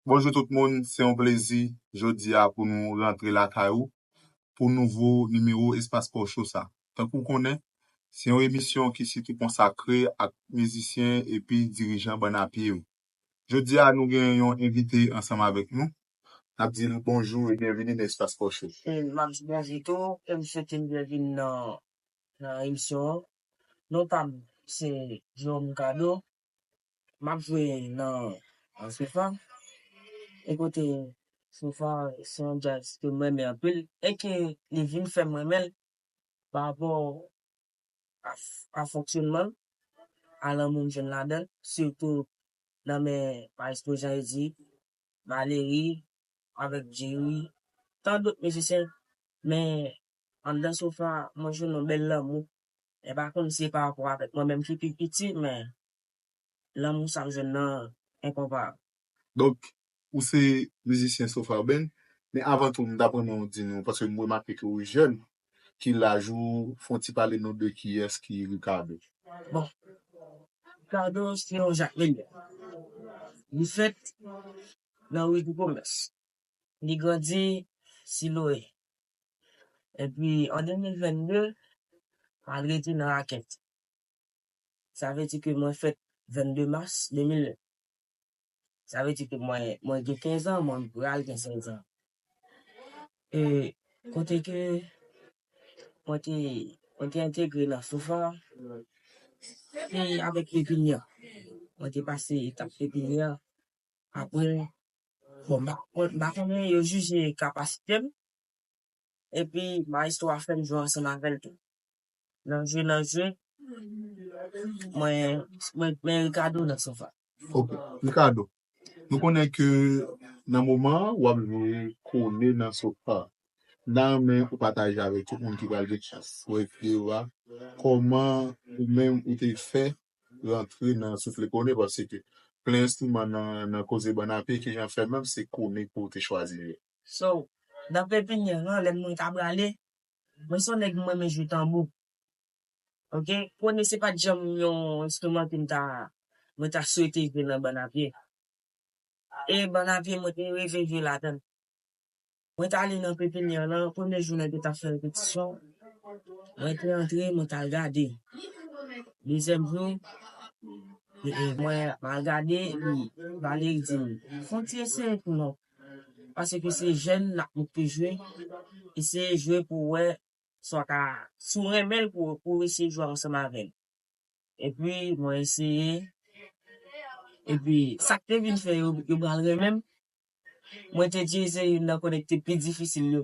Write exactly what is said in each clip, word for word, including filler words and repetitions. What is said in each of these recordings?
Bonjou tout moun, se yon plezi jodi a pou nou rantre lakay ou pou nouvo nimewo Espas Pòcho sa. Tankou w konnen, se yon emisyon ki sitou konsakre ak mizisyen epi dirijan bann a pye yo. Jodi a, nou gen yon envite ansanm avèk nou. N ap di l bonjou e byenvini nan Espas Pòcho. E m ap di bonjou tou, e m swete l byenvini nan, nan emisyon an. Non pa m, se Jerome Cado. M ap jwe nan, nan sofa. E kote sofa, se yon djaz ke m renmen anpil e ke li vin fè m renmen l pa rapò a, a fonksyonman l, a lanmou m jwenn ladan l, sitou nan men Maestro Jean Eddy, Valery, avèk Jerry, tan dòt mizisyen. Men anndan sofa, mwen jwenn yon bèl lanmou. E pa konn si se pa rapò avèk mwen menm ki pi piti, men lanmou sa m jwenn nan enkonparab. Donk, ou se mizisyen Sofa Band, men avan tou, m ta renmen w di nou, paske m remake ke ou jèn, ki laj ou, fè yon ti pale nou de kiyès ki Ricardo. Bon, Ricardo se yon Jakmelyen. Li fèt nan ri Gwo Komès. Li grandi Siloe. Epi, an de mil vennde, m al rete nan Rakèt. Sa vle di ke mwen fèt vennde mas de mil nèf. Sa vle di ke mwen, mwen gen kenz an, mwen pral gen sèz an. E kote ke mwen te, mwen te entegre nan Sofa, se avèk Pepinyè. Mwen te pase etap Pepinyè. Apre, bon, m pa, mwen, m pa konnen yo jije kapasite m. Epi, maestro a fè m jwe ansanm avè l tou. Nan jwe, nan jwe, mwen, mwen, mwen Ricardo nan Sofa. Ok, Ricardo, nou konnen ke nan moman an, w ap jwe kone nan Sofa. N a renmen ou pataje avèk tout moun ki pral gen chans wè videyo a, kòman ou menm ou te fè rantre nan soufle kone, paske plen enstriman nan, nan koze bann a pye, kijan fè menm se kone ke w te chwazi jwe. So, nan Pepinyè an, lè mwen t ap prale, mwen se yon nèg mwen renmen jwe tanbou. Ok? Kone se pa t janm yon enstriman ke m ta, mwen ta swete jwe nan bann a pye. E bann a pye, mwen te reve jwe ladan l. Mwen t ale nan Pepinyè lan, premye jou nèg yo t ap fè repetisyon, mwen te antre, mwen t al gade. Dezyèm jou, e, e, mwen, mwen al gade, epi Valery di m, "Fè yon ti eseye pou nou." Paske se jèn n ap montre jwe, eseye jwe pou w wè si w ka, si w renmen l pou, pou w eseye jwe ansanm avè l. Epi, mwen eseye. Epi, sa k te vin fè yo, yo pral renmen m, mwen te itilize youn nan kone ki te pi difisil yo,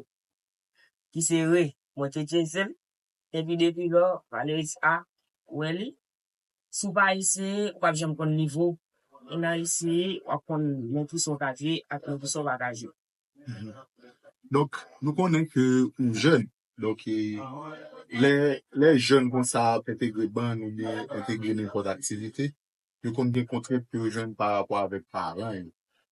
ki se re. Mwen te itilize l. Epi, depi lò, Valery di, "A, ou wè li? Si w pa eseye, ou p ap janm konn nivo w. Ou nan eseye, w ap konn nan kisa w ka jwe ak nan kisa w pa ka jwe." Donk, nou konnen ke ou jèn. Donk, e, lè, lè jèn konsa ap entegre bann oubyen entegre nenpòt aktivite, yo konn gen kontrent ke yo jwenn pa rapò avèk paran yo.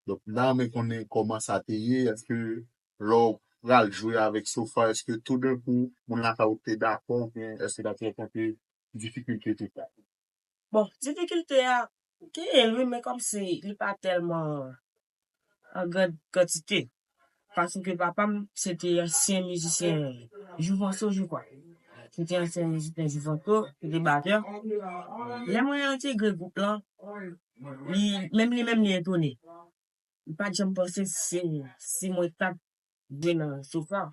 Donk, m ta renmen konnen kòman sa te ye, èske lè w pral jwe avèk Sofa, èske toudenkou, moun lakay ou te dakò, oubyen èske ta te rankontre difikilte tou sa? Bon, difikilte a, genyen l, wi, men kòmsi li pa tèlman an gran kantite. Paske papa m, se te ansyen mizisyen Jouvanto, je crois. Se te ansyen mizisyen Jouvanto, se te batè. Lè mwen entegre gwoup lan, li, menm li menm, li etone. Li pa t janm panse si, si mwen t ap jwe nan Sofa.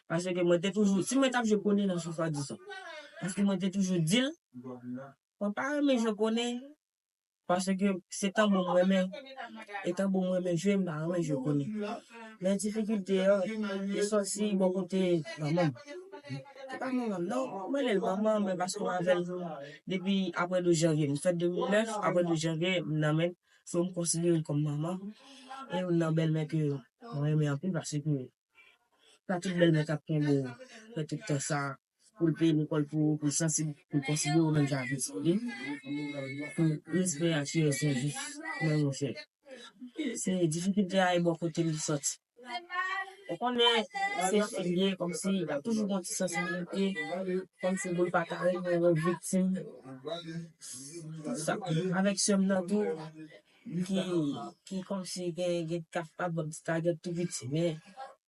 Paske mwen te toujou, si mwen t ap jwe kone nan Sofa, dizon. Paske mwen te toujou di l, mwen pa renmen jwe kone, paske se tanbou mwen renmen. E tanbou mwen renmen jwe, m pa renmen jwe kone. Men difikilte an, li sòti bò kote manman m. Se pa manman m, non, mwen rele l manman, men paske m avè l depi apre douz janvye. M fèt de mil nèf, apre douz janvye, m nan men l. So, m konsidere l kòm manman. E youn nan bèlmè ke mwen renmen anpil, paske pa tout bèlmè k ap kenbe w fè tout tan sa pou l peye lekòl pou ou, pou l sansib, pou l konsidere w menm jan avèk li. Pou respè a, se jis, men monchè. Se difikilte a e bò kote li sòti. Ou konnen se fi l ye, kòmsi l ap toujou gen yon ti sansibilite, kòmsi pou l pa ta renmen yon viktim. Tout sa. Avèk sè m nan tou, ki, ki kòmsi gen, gen kap ap ban m ti kagèt tou piti, men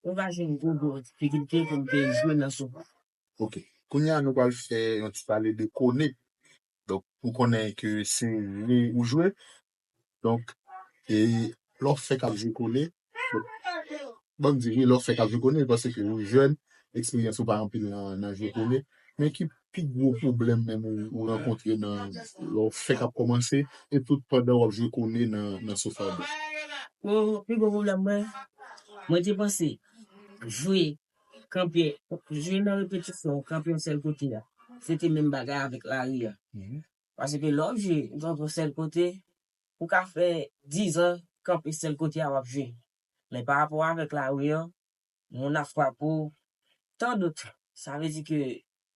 mwen pa jwenn gwo, gwo difikilte pou m te jwe nan sofa. Ok. Kounye a, nou pral fè yon ti pale de kone. Donk, ou konnen ke se jwe ou jwe. Donk, e lè w fèk ap jwe kone, donk, ban m di wi, lè w fèk ap jwe kone, paske ou jèn, eksperyans ou pa anpil nan, nan jwe kone. Men ki pi gwo pwoblèm menm ou, ou rankontre nan lè w fèk ap kòmanse e tout pandan w ap jwe kone nan, nan sofa a? Bon, pi gwo pwoblèm mwen, mwen te panse jwe kanpe, jwe nan repetisyon, kanpe yon sèl kote a. Se te menm bagay avèk lari a. Paske lè w ap jwe kanpe yon sèl kote, ou ka fè dizan kanpe sèl kote a w ap jwe. Men pa rapò avèk lari a, moun ap frape w, tan dòt. Sa vle di ke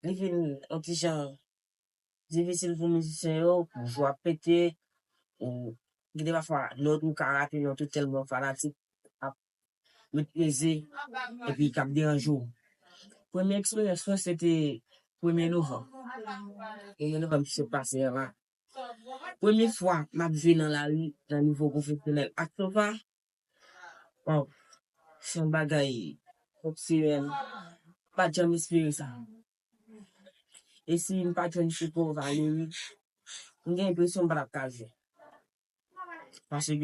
li vin yon ti jan difisil pou mizisyen yo, pou jou ap pete, ou gen de pafwa nòt ou ka rate nòt ou tèlman fanatik ap met peze epi k ap deranje w. Premye eksperyans mwen se te premye novanm. Premye novanm ki sot pase a la. Premye fwa m ap jwe nan lari nan nivo pwofesyonèl ak sofa, waw, se yon bagay eksepsyonèl. M pa t janm espere sa. E si m pa t jwenn sipò Valery, m gen enpresyon m pa t ap ka jwe. Paske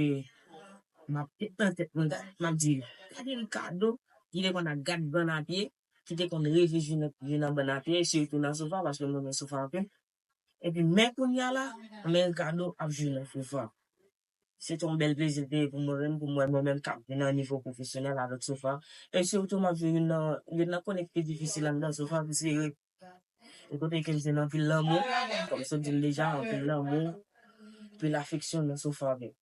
m ap met nan tèt mwen, gad, m ap di, gade Ricardo, ki te konn ap gad bann a pye, ki te konn reve jwe nan, jwe nan bann a pye, sitou nan sofa, paske m renmen sofa anpil. Epi, men kounye a la, men Ricardo ap jwe nan sofa. Se te yon bèl plezi l te ye pou mwen menm, pou m wè mwen menm k ap vin nan nivo pwofesyonèl avèk sofa. E sitou, m ap jwe youn nan, youn nan kone ki pi difisil anndan sofa, ki se rep. E kote ke m jwenn anpil lanmou, kòm m sot di l deja, anpil lanmou, anpil afeksyon nan sofa, men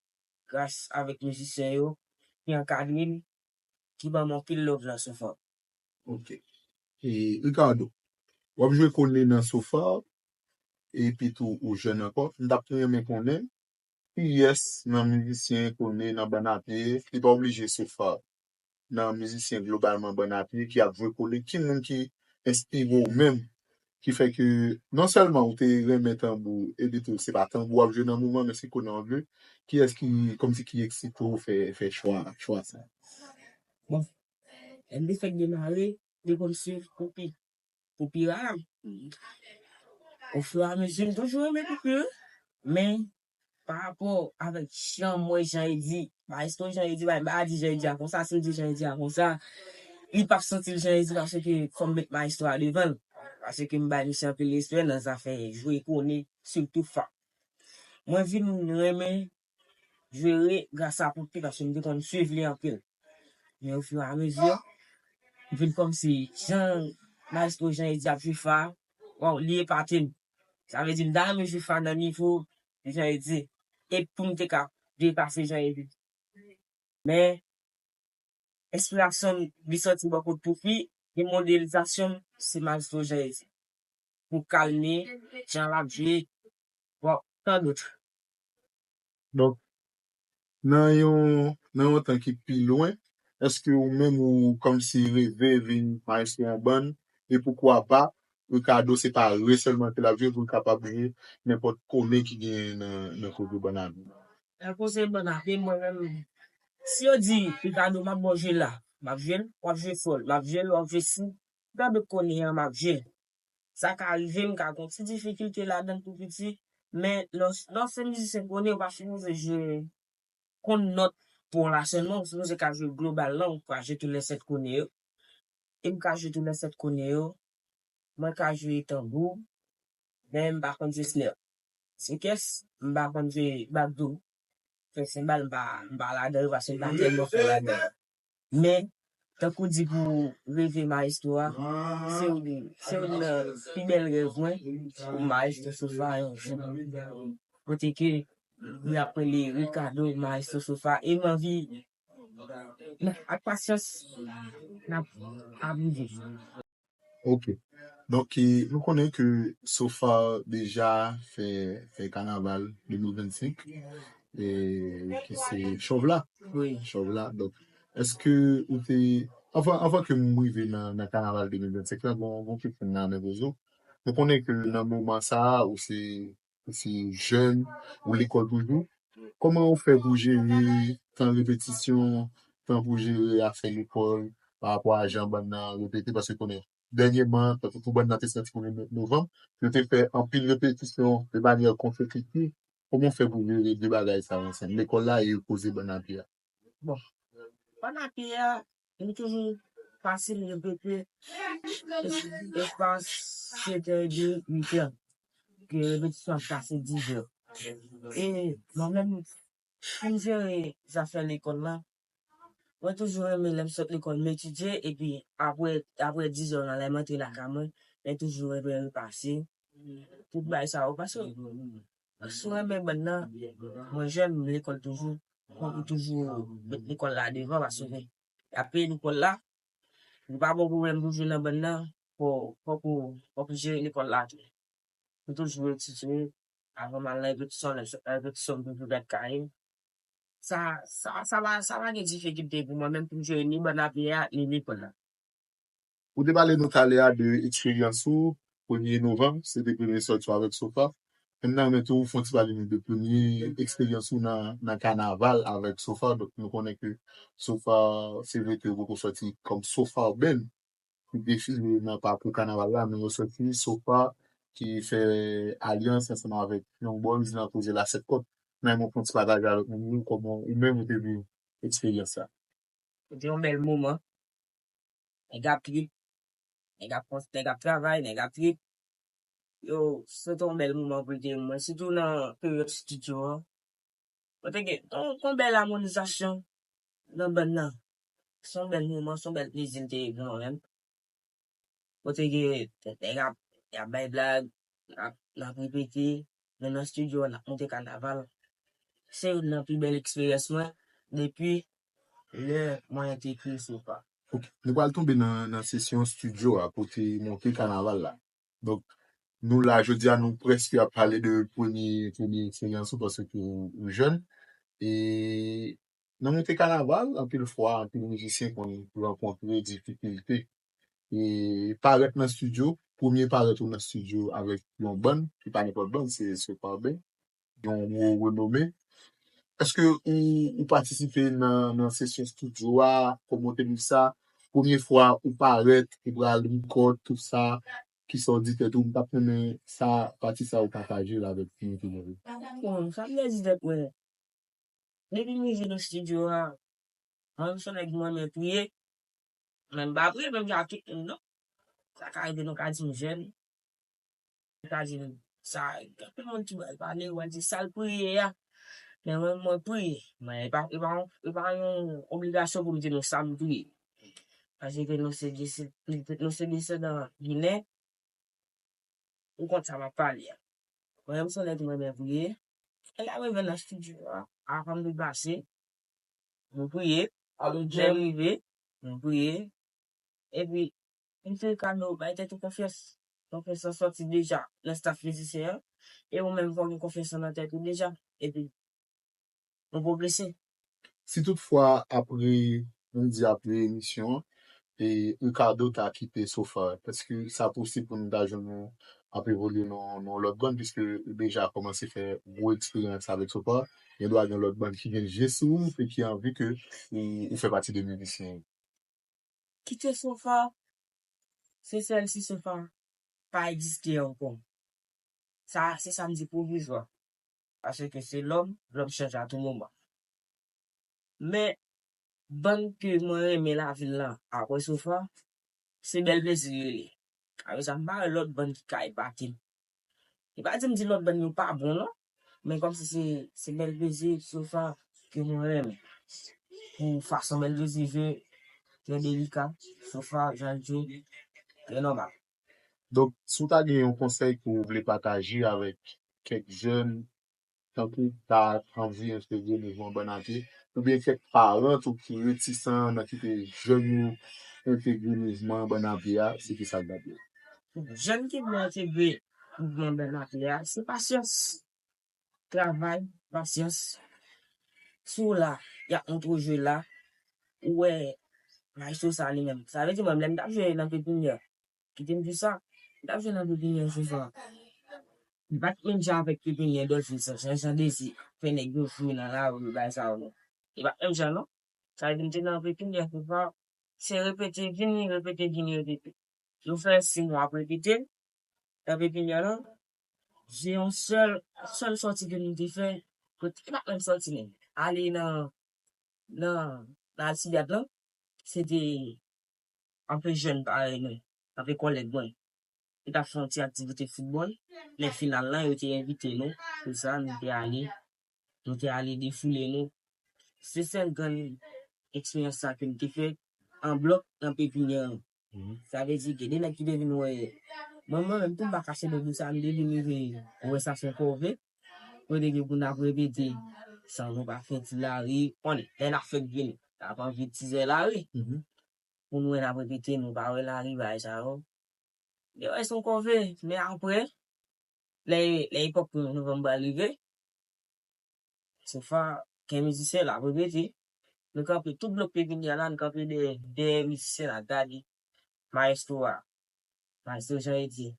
gras avèk mizisyen yo ki ankadre m, ki ban m anpil love nan sofa. Ok. E Ricardo, w ap jwe kone nan sofa, epi tou ou jèn ankò. M t ap renmen konnen kiyès nan mizisyen kone nan bann a pye, li pa oblije sofa, nan mizisyen globalman bann a pye ki ap jwe kone, ki moun ki enspire w menm, ki fè ke non sèlman ou te renmen tanbou, epi tou se pa tanbou w ap jwe nan moman, men se kone w ap jwe, kiyès ki, kòmsi ki eksite w fè, fè chwa, chwa sa? Bon, lè m te fèk demare, m te konn swiv Poupie, Poupie Raram. Ofiramezi, m toujou renmen Poupie, wi. Men, pa rapò avèk jan m wè Jean Eddy, Maestro Jean Eddy, m pa di Jean Eddy a konsa, si m di Jean Eddy a konsa, li p ap santi l Jean Eddy paske fò m met Maestro a devan l. Paske m bay misye anpil respè nan zafè jwe kone, sitou fa. Mwen vin renmen jwe re gras a Poupie paske m te konn swiv li anpil. Men ofiramezi, m vin kòmsi jan Maestro Jean Eddy ap jwe fa, waw, li epate m. Sa vle di m ta renmen jwe fa nan nivo Jean Eddy. E pou m te ka depase Jean Eddy. Men, enspirasyon m li sòti bò kot Poupie, e modelizasyon m se Maestro Jean Eddy. Pou kalme jan l ap jwe, bon, tan dòt. Donk, nan yon, nan yon tan ki pi lwen, èske ou menm ou kòmsi reve vin maestro yon bann? E poukwa pa, Ricardo se pa re sèlman ke l ap jwe pou l kapab jwe nenpòt kone ki genyen nan, nan kote bann a pye? Nan kote bann a pye, mwen menm, si yo di, Ricardo, m ap ba w jwe la, m ap jwe l, w ap jwe fòl, m ap jwe l, w ap jwe si, gade kone an, m ap jwe l. Sa ka rive, m ka gen yon ti difikilte ladan l tou piti, men lè w, lè w se mizisyen kone, ou pa sipoze jwe konn nòt pon la sèlman, ou sipoze ka jwe global lan, ou ka jwe tout lè sèt kone yo. E m ka jwe tout lè sèt kone yo. Mwen ka jwe tanbou, men m pa konn jwe snare. Sekès, m pa konn jwe bakdou. Fè senbal, m pa, m pa ladan yo paske m pa tèlman fò ladan yo. Men, tankou di pou reve maestro a, se youn, se youn nan pi bèl rèv mwen pou maestro sofa yon jou. Kote ke li ap rele Ricardo maestro sofa e m anvi, ak pasyans, n ap, ap rive. Ok. Donk, e, nou konnen ke Sofa deja fè, fè kanaval de mil vennsenk, e, ki se Chòvla. Wi. Chòvla. Donk, èske ou te, anvan, anvan ke m rive nan, nan kanaval de mil vennsenk la, bon, bon kesyon nan men poze w. Nou konnen ke nan moman sa a, ou se, ou se jèn, ou lekòl toujou. Kòman ou fè pou jere tan repetisyon, tan pou jere afè lekòl, pa rapò a jan bann nan repete, paske konnen dènyèman, tankou tou bann nan te sòti pou mwa novanm, yo te fè anpil repetisyon de manyè konsekitif. Kòman w fè pou jere de bagay sa yo ansanm, lekòl la e koze bann nan pye a? Bon, bann nan pye a, li toujou fasil repete, espas sèt è de uit è, ke repetisyon ap pase diz è. E mwen menm, pou m jere zafè lekòl la, mwen toujou renmen lè m sot lekòl, m etidye, epi apre, apre diz è nan lè m antre lakay mwen, mwen toujou renmen repase tout bagay sa yo, paske si w renmen bann nan, mwen jèn, m lekòl toujou, fòk ou toujou met lekòl la devan, paske y ap peye lekòl la, li pa bon pou menm pou jwe nan bann nan, fò, fòk ou, fòk ou jere lekòl la tou. M toujou etidye, avan m al nan repetisyon, lè m sot nan repetisyon, m toujou gad kaye m. Sa, sa, sa pa, sa pa gen difikilte pou mwen menm pou m jere ni bann nan pye a, ni lekòl la. Ou te pale nou talè a de eksperyans ou, premye novanm, se te premye sòti w avèk Sofa. Men m ta renmen tou ou fè yon ti pale nou de premye eksperyans ou nan, nan kanaval avèk Sofa. Donk, nou konnen ke Sofa, se vre ke yo poko sòti kòm Sofa Urban, ki defile nan pakou kanaval la, men yo sòti Sofa ki fè alyans ansanm avèk Young Boys nan koze Lasèt Kòt. Nan yon ti pataje avèk nou, kòman ou menm ou te viv eksperyans sa? Se te yon bèl moman. Nèg ap trip, nèg ap kons-, nèg ap travay, nèg ap trip. Yo, se te yon bèl moman pou l te mwen, sitou nan peryòd estidyo an. Mwen te gen yon, yon bèl amonizasyon nan bann nan. Se yon bèl moman, se yon bèl plezi l te ye pou mwen menm. Kote ke nèg ap, y ap bay blag, n ap, n ap repete, men nan estidyo a, n ap monte kanaval. Se youn nan pi bèl eksperyans mwen depi lè mwen entegre Sofa. Ok, nou pral tonbe nan, nan sesyon estidyo a, kote monte kanaval la. Donk, nou la, jodi a, nou prèske ap pale de premye, premye eksperyans ou, paske ou, ou jèn. E nan monte kanaval, anpil fwa, anpil mizisyen konn rankontre difikilte. E parèt nan estidyo, premye parèt ou nan estidyo avèk yon bann, ki pa nenpòt bann, se Sofa Urban, yon gwo renome. Èske ou, ou patisipe nan, nan sesyon estidyo a? Kòman w te viv sa? Premye fwa ou parèt, ou pral rekòd, tout sa, kisa w di tèt ou? M t ap renmen sa, pati sa ou pataje l avèk nou tou. Bon, sa m te di tèt mwen, depi m rive nan estidyo a, mwen menm se yon nèg mwen renmen priye, men m pa priye menm jan ak tout moun non. Sa ka rive nou ka di m jèn, nou ka di m sa, anpil moun ki pral pale, yo pral di sa l priye a. Men mwen, mwen priye. Men e pa, e pa, e pa yon obligasyon pou m di nou sa m priye. Paske nou se desi-, nou se desandan Ginen, ou konn sa m ap pale a. Mwen menm se yon nèg mwen renmen priye. E lè m rive nan estidyo a, avan m depase, mwen priye. Lè m rive, mwen priye. Epi, m te ka nou bay tèt ou konfyans. Konfyans lan sòti deja nan staff mizisyen an. E ou menm fò w gen konfyans lan nan tèt ou deja. Epi, nou pwogrese. Si toutfwa apre, nou di apre emisyon an, e Ricardo ta kite Sofa, èske sa posib pou nou ta jwenn yon ap evolye nan, nan lòt bann, piske ou deja kòmanse fè gwo eksperyans avèk Sofa, gen dwa gen lòt bann ki gen je sou ou e ki anvi ke ou, ou fè pati de mizisyen yo. Kite Sofa, se sèl si Sofa pa egziste ankò. Sa, se sa m di pwovizwa. Paske se lòm, lòm chanje a tou moman. Men, bann ke mwen renmen lavil lan, apre Sofa, se Bèl Plezi li rele. Apre sa, m pa wè lòt bann ki ka epate m. E pa di m di lòt bann yo pa bon, non. Men kòmsi se, se Bèl Plezi, Sofa, ke mwen renmen. Pou fason Bèl Plezi jwe, trè delika, Sofa, jan l jwe, trè nòmal. Donk, si w ta gen yon konsèy ke w vle pataje avèk kèk jèn, tankou ta anvi entegre mouvman Bann a Pye, oubyen kèk paran tou ki retisan nan kite jèn yo entegre mouvman Bann a Pye a, se kisa l t ap ye? Jèn ki vle entegre mouvman Bann a Pye a, se pasyans. Travay, pasyans. Si w la, y ap montre w jwe la, ou wè, maestro sa li menm. Sa vle di mwen, lè m t ap jwe nan pepinyè, kite m di sa, m t ap jwe nan pepinyè Sofa. Li pa t menm jan avèk Pepinyè, Dolphin, Jan, Jan Dezi, fè nèg yo jwe nan lari, bagay sa yo, non. Li pa t menm jan, non. Sa vle di m te nan Pepinyè, se pa, se repete vini, repete vini, repete. Nou fè sis mwa ap repete, nan Pepinyè, non. Se yon sèl, sèl sòti ke nou te fè, kote, e pa menm sòti, men. Ale nan, nan, nan Alcibiade lan, se te anpe jèn parèy nou, anpe kòlèg mwen. Yo t ap fè yon ti aktivite foutbòl, lè final lan, yo te envite nou, pou sa, nou te ale, nou te ale defoule nou. Se sèl grenn eksperyans sa ke m te fè an blòk nan Pepinyè an. Sa vle di ke de nèg ki te vin wè, mwen, mwen menm tou, m pa kache nou di sa, m te vin rive wè sa se yon kòve. Kote ke pou n ap repete, san nou pa fè ti lari, konnen, lè n ap fèk vini, n ap anvi ti zè lari. Pou nou wè n ap repete, nou pa wè lari, bagay sa yo. Yo wè se yon kòve, men apre, lè, lè epòk premye novanm pral rive, Sofa, gen mizisyen la, repete. Nou kanpe tout blòk Pepinyè la, nou kanpe dèyè, dèyè mizisyen la, gade. Mayestwo a. Mayestwo Jean Eddy.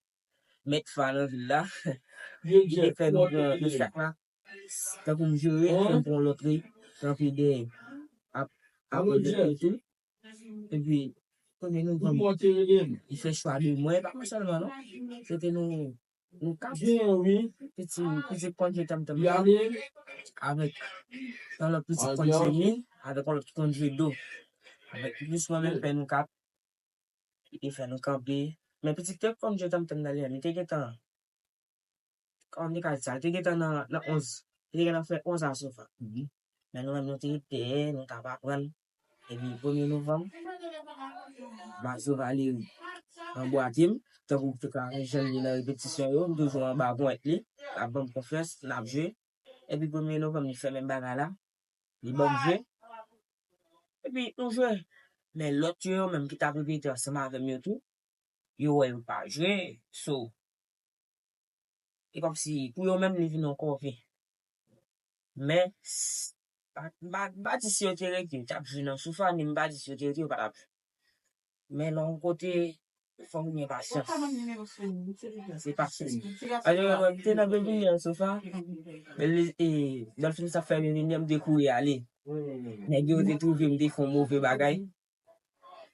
Mèt fa nan vil la. Li te fè nou pran nan chak la. Tankou m jere, fè m pran lòt ri. Kanpe dèyè. Ap, ap tou. Epi, kote nou pran. Li fè chwa de mwen, pa mwen sèlman, non. Se te nou, nou kat. Piti, piti konn jwe tanm tanm. Avèk yon lòt piti konn jwe mi, avèk yon lòt konn jwe do. Avèk plis mwen menm fè nou kat. Li te fè nou kanpe. Men piti te konn jwe tanm tanm nan li menm, li te gentan, kòman m te ka di sa, li te gentan nan, nan onz. Li te gentan fè onz a Sofa. Men nou menm nou te ret dèyè, nou t ap aprann. Epi premye novanm, Mazo Valeri anbwate m, tankou w te ka wè jèn li nan repetisyon yo, m toujou anba ponyèt li, l ap ban m konfyans, n ap jwe. Epi premye novanm, li fè menm bagay la, li ban m jwe. Epi nou jwe. Men lòt yo, yo menm ki t ap repete ansanm avè m yo tou, yo wè yo pa jwe, so, e kòmsi pou yo menm li vin yon kòve. Men, s-, pa, m pa, m pa di si yo te rete, yo t ap jwe nan Sofa, ni m pa di si yo te rete, yo pa t ap jwe. Men nan yon kote, fò w gen pasyans. Se pasyans. Alò, mwen, m te nan Pepinyè Sofa, men li, e, Dolphin sa fè Pepinyè, m te kouri ale. Nèg yo te twouve m te fè yon move bagay.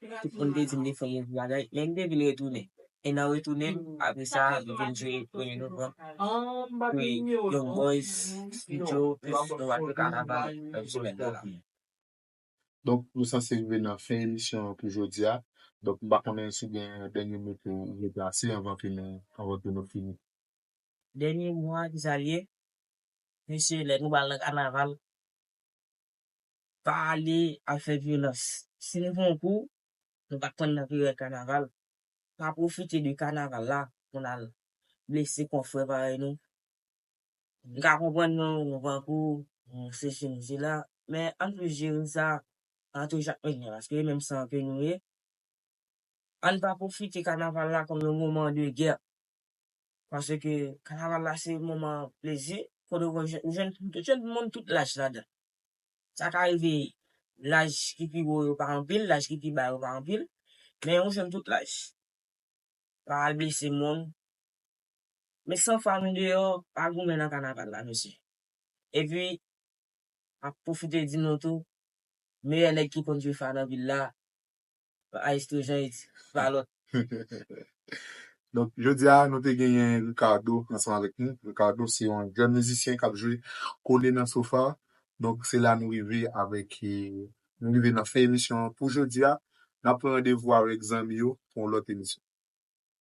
Tout moun te di m te fè yon move bagay, men m te vin retounen. E nan retounen, apre sa, m vin jwe premye novanm. Wi, Young Boys, Studio, plis nou va jwe kanaval, nan semèn nan la. Donk, nou sanse rive nan fen emisyon an pou jodi a. Donk, m pa konnen si w gen dènye mo pou ou vle plase anvan ke nou, anvan ke nou fini. Dènye mo a, ki sa l ye? Mesye, lè nou pral nan kanaval, pa ale al fè vyolans. Si nou pran kou, nou pa t konn nan peryòd kanaval, pa pwofite de kanaval la pou n al blese konfrè parèy nou. M ka konprann nou, nou pran kou, nou sesi, nou sela, men ann plis jere sa antre chak moun, paske e menm san ke nou ye, ann pa pwofite kanaval la kòm yon moman de gè. Paske kanaval la se moman plezi, kote w jwenn, jwenn, jwenn moun tout laj ladan. Sa ka rive laj ki pi wo yo pa anpil, laj ki pi ba yo pa anpil, men ou jwenn tout laj. Pa al blese moun. Men san fanmi deyò, pa goumen nan kanaval la, mesye. Epi, m ap pwofite di nou tou, meyè nèg ki konn jwe fa nan vil la, Maestro Jean Eddy, pa lòt. Donk, jodi a, nou te genyen Ricardo ansanm avèk nou. Ricardo se yon jèn mizisyen k ap jwe kole nan Sofa. Donk, se la nou rive avèk, eh, nou rive nan fen emisyon an pou jodi a. N ap pran randevou avèk zanmi yo pou yon lòt emisyon.